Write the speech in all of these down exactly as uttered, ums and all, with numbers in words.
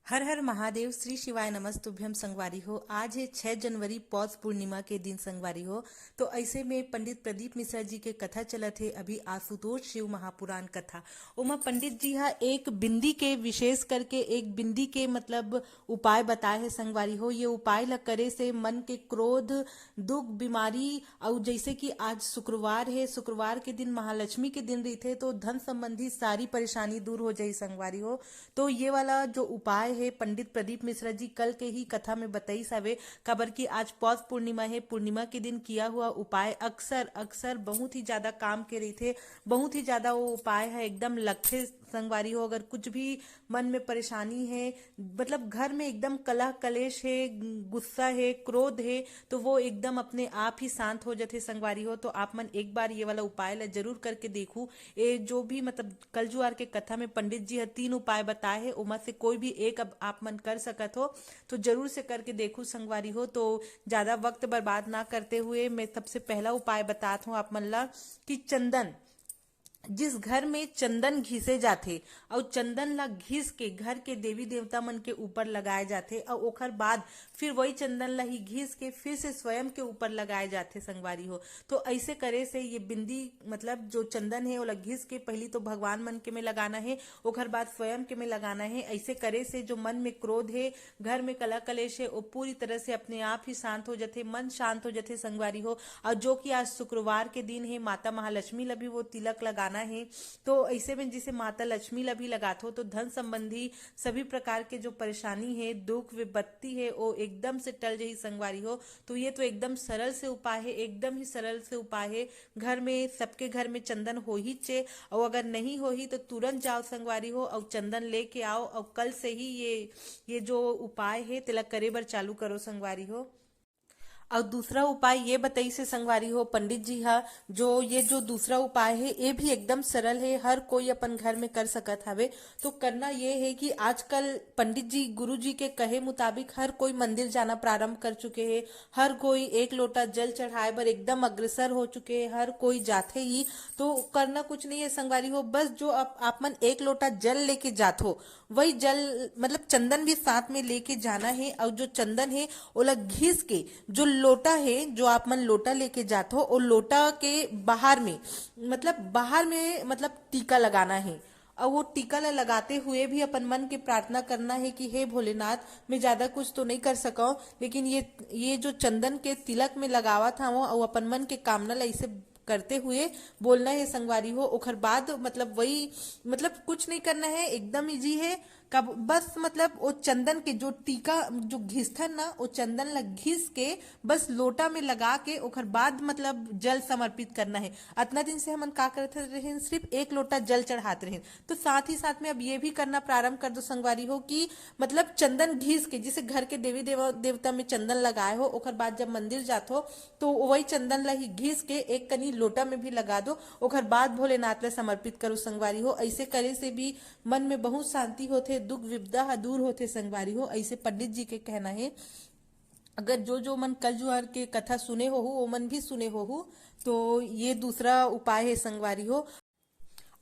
हर हर महादेव, श्री शिवाय नमस्तुभ्यम संगवारी हो। आज है छह जनवरी, पौष पूर्णिमा के दिन संगवारी हो। तो ऐसे में पंडित प्रदीप मिश्रा जी के कथा चलत है अभी आशुतोष शिव महापुराण कथा। ओमा पंडित जी हा एक बिंदी के, विशेष करके एक बिंदी के मतलब उपाय बताए है संगवारी हो। ये उपाय ल करे से मन के क्रोध, दुख, बीमारी, अउ जैसे कि आज शुक्रवार है, शुक्रवार के दिन महालक्ष्मी के दिन रहिथे, तो धन संबंधी सारी परेशानी दूर हो जाही संगवारी हो। तो ये वाला जो उपाय है पंडित प्रदीप मिश्रा जी कल के ही कथा में बताइस हवे, काबर कि आज पौष पूर्णिमा है। पूर्णिमा के दिन किया हुआ उपाय अक्सर अक्सर बहुत ही ज्यादा काम के रहिथे, बहुत ही ज्यादा वो उपाय है एकदम लगथे संगवारी हो। अगर कुछ भी मन में परेशानी है, मतलब घर में एकदम कलह कलेश है, गुस्सा है, क्रोध है, तो वो एकदम अपने आप ही शांत हो जाथे संगवारी हो। तो आप मन एक बार ये वाला उपाय ला जरूर करके देखू। ये जो भी मतलब कल जुआर के कथा में पंडित जी ह तीन उपाय बताए है, ओमा से कोई भी एक अब आप मन कर सकत हो, तो जरूर से करके देखू संगवारी हो। तो ज्यादा वक्त बर्बाद ना करते हुए मैं सबसे पहला उपाय बतात हूँ आप मन ला कि चंदन, जिस घर में चंदन घिसे जाथे अउ चंदन ला घिस के घर के देवी देवता मन के ऊपर लगाए जाथे अउ ओखर बाद फिर वही चंदन ला ही घिस के फिर से स्वयं के ऊपर लगाए जाथे संगवारी हो। तो ऐसे करे से ये बिंदी, मतलब जो चंदन है, ओला घिस के पहली तो भगवान मन के में लगाना है, ओखर बाद स्वयं के में लगाना है। ऐसे करे से जो मन में क्रोध है, घर में कला कलेश है, वो पूरी तरह से अपने आप ही शांत हो जाथे, मन शांत हो जाथे संगवारी हो। और जो कि आज शुक्रवार के दिन है, माता महालक्ष्मी ला भी वो तिलक लगाना है। तो ऐसे में जिसे माता लक्ष्मी ला भी लगाथो, तो धन संबंधी सभी प्रकार के जो परेशानी है, दुख विपत्ति है, वो एकदम से टल जाही संगवारी हो। तो ये तो एकदम सरल से उपाय है, एकदम ही सरल से उपाय है। घर में, सबके घर में चंदन हो ही चे, और अगर नहीं हो ही तो तुरंत जाओ संगवारी हो और चंदन लेके आओ और कल से ही ये ये जो उपाय है तेला करे बर चालू करो संगवारी हो। और दूसरा उपाय ये बताइस हे संगवारी हो पंडित जी हा, जो ये जो दूसरा उपाय है ये भी एकदम सरल है, हर कोई अपन घर में कर सकत हवे। तो करना ये है कि आजकल पंडित जी, गुरु जी के कहे मुताबिक हर कोई मंदिर जाना प्रारंभ कर चुके हैं, हर कोई एक लोटा जल चढ़ाए बर एकदम अग्रसर हो चुके हैं, हर कोई जाथे ही। तो करना कुछ नहीं है संगवारी हो, बस जो आप, आप मन एक लोटा जल लेके जाथो, वही जल, मतलब चंदन भी साथ में लेके जाना है। और जो चंदन है ओला घिस के, जो लोटा है, जो आप मन लोटा लेके जाथो, वो लोटा के बाहर में, मतलब बाहर में मतलब टीका लगाना है। और वो टीका ला लगाते हुए भी अपन मन के प्रार्थना करना है कि हे भोलेनाथ, मैं ज्यादा कुछ तो नहीं कर सकव, लेकिन ये ये जो चंदन के तिलक में लगावत हवं और अपन मन के कामना ला इसे करते हुए बोलना है संगवारी हो। ओखर बाद मतलब वही, मतलब कुछ नहीं करना है, एकदम इजी है। कब बस मतलब वो चंदन के जो टीका जो घिसथन ना, वो चंदन ला घिस के बस लोटा में लगा के ओखर बाद मतलब जल समर्पित करना है। अतना दिन से हमन का करत रहेन, सिर्फ एक लोटा जल चढ़ात रहेन। तो साथ ही साथ में अब ये भी करना प्रारंभ कर दो संगवारी हो कि मतलब चंदन घिस के, जैसे घर के देवी देवा देवता में चंदन लगाए हो, ओखर बाद जब मंदिर जात हो तो वही चंदन ला ही घिस के एक कनी लोटा में भी लगा दो, ओखर बाद भोलेनाथ ला समर्पित करो संगवारी हो। ऐसे करे से भी मन में बहुत शांति होथे, दुख विपदा ह दूर होथे संगवारी हो, ऐसे पंडित जी के कहना है। अगर जो जो मन कल जुआर के कथा सुने होहू, ओमन भी सुने होहू, तो ये दूसरा उपाय है संगवारी हो।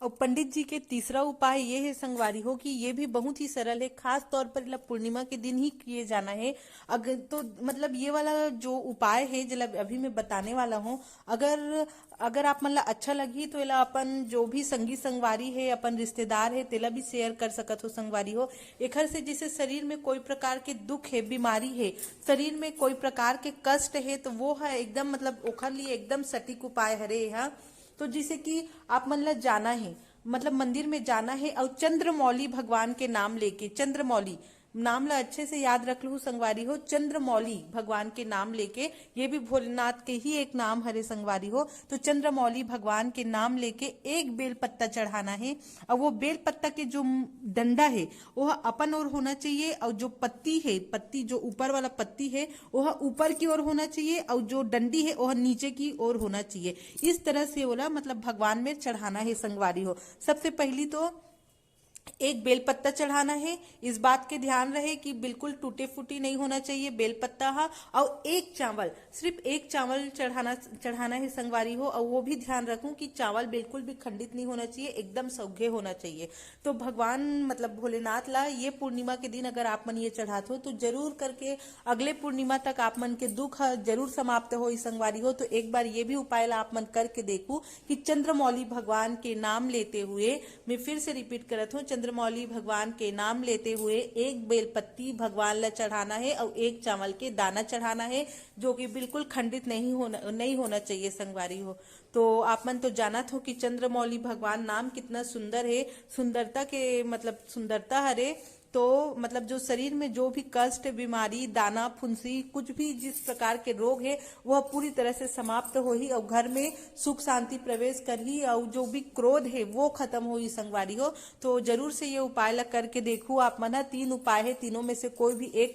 और पंडित जी के तीसरा उपाय ये है संगवारी हो कि ये भी बहुत ही सरल है, खास तौर पर इला पूर्णिमा के दिन ही किए जाना है। अगर तो मतलब ये वाला जो उपाय है, जेला अभी मैं बताने वाला हूँ, अगर अगर आप मन ला अच्छा लगही तो एला अपन जो भी संगी संगवारी है, अपन रिश्तेदार है, तेला भी शेयर कर सकत हो संगवारी हो। एखर से जैसे शरीर में कोई प्रकार के दुख है, बीमारी है, शरीर में कोई प्रकार के कष्ट है, तो वो है एकदम मतलब ओखर लिए एकदम सटीक उपाय हरे हा। तो जैसे कि आप मन ला जाना है, मतलब मंदिर में जाना है और चंद्रमौली भगवान के नाम लेके, चंद्रमौली नाम ला अच्छे से याद रख लू संगवारी हो, चंद्रमौली भगवान के नाम लेके, ये भी भोलेनाथ के ही एक नाम हरे संगवारी हो। तो चंद्रमौली भगवान के नाम लेके एक बेल पत्ता चढ़ाना है और वो बेल पत्ता के जो डंडा है वो अपन ओर होना चाहिए और जो पत्ती है, पत्ती जो ऊपर वाला पत्ती है वो ऊपर की ओर होना चाहिए और जो डंडी है वो नीचे की ओर होना चाहिए। इस तरह से ओला मतलब भगवान में चढ़ाना है संगवारी हो। सबसे पहली तो एक बेलपत्ता चढ़ाना है। इस बात के ध्यान रहे कि बिल्कुल टूटे फूटी नहीं होना चाहिए बेलपत्ता हा। और एक चावल, सिर्फ एक चावल चढ़ाना, चढ़ाना है संगवारी हो। और वो भी ध्यान रखूं कि चावल बिल्कुल भी खंडित नहीं होना चाहिए, एकदम सौघे होना चाहिए। तो भगवान मतलब भोलेनाथ ला ये पूर्णिमा के दिन अगर आप मन ये चढ़ात हो तो जरूर करके अगले पूर्णिमा तक आप मन के दुख ह जरूर समाप्त होई संगवारी हो। तो एक बार ये भी उपाय ला आप मन करके देखू कि चंद्रमौली भगवान के नाम लेते हुए, मैं फिर से रिपीट करत हूँ, चंद्रमौली भगवान के नाम लेते हुए एक बेलपत्ती भगवान ला चढ़ाना है और एक चावल के दाना चढ़ाना है, जो कि बिल्कुल खंडित नहीं होना, नहीं होना चाहिए संगवारी हो। तो आप मन तो जानत हो कि चंद्रमौली भगवान नाम कितना सुंदर है, सुंदरता के मतलब सुंदरता हरे। तो मतलब जो शरीर में जो भी कष्ट, बीमारी, दाना, फुंसी, कुछ भी जिस प्रकार के रोग है, वह पूरी तरह से समाप्त होही और घर में सुख शांति प्रवेश करही और जो भी क्रोध है वो खत्म होही संगवारी हो। तो जरूर से ये उपाय ला करके देखू आप मन ह। तीन उपाय है, तीनों में से कोई भी एक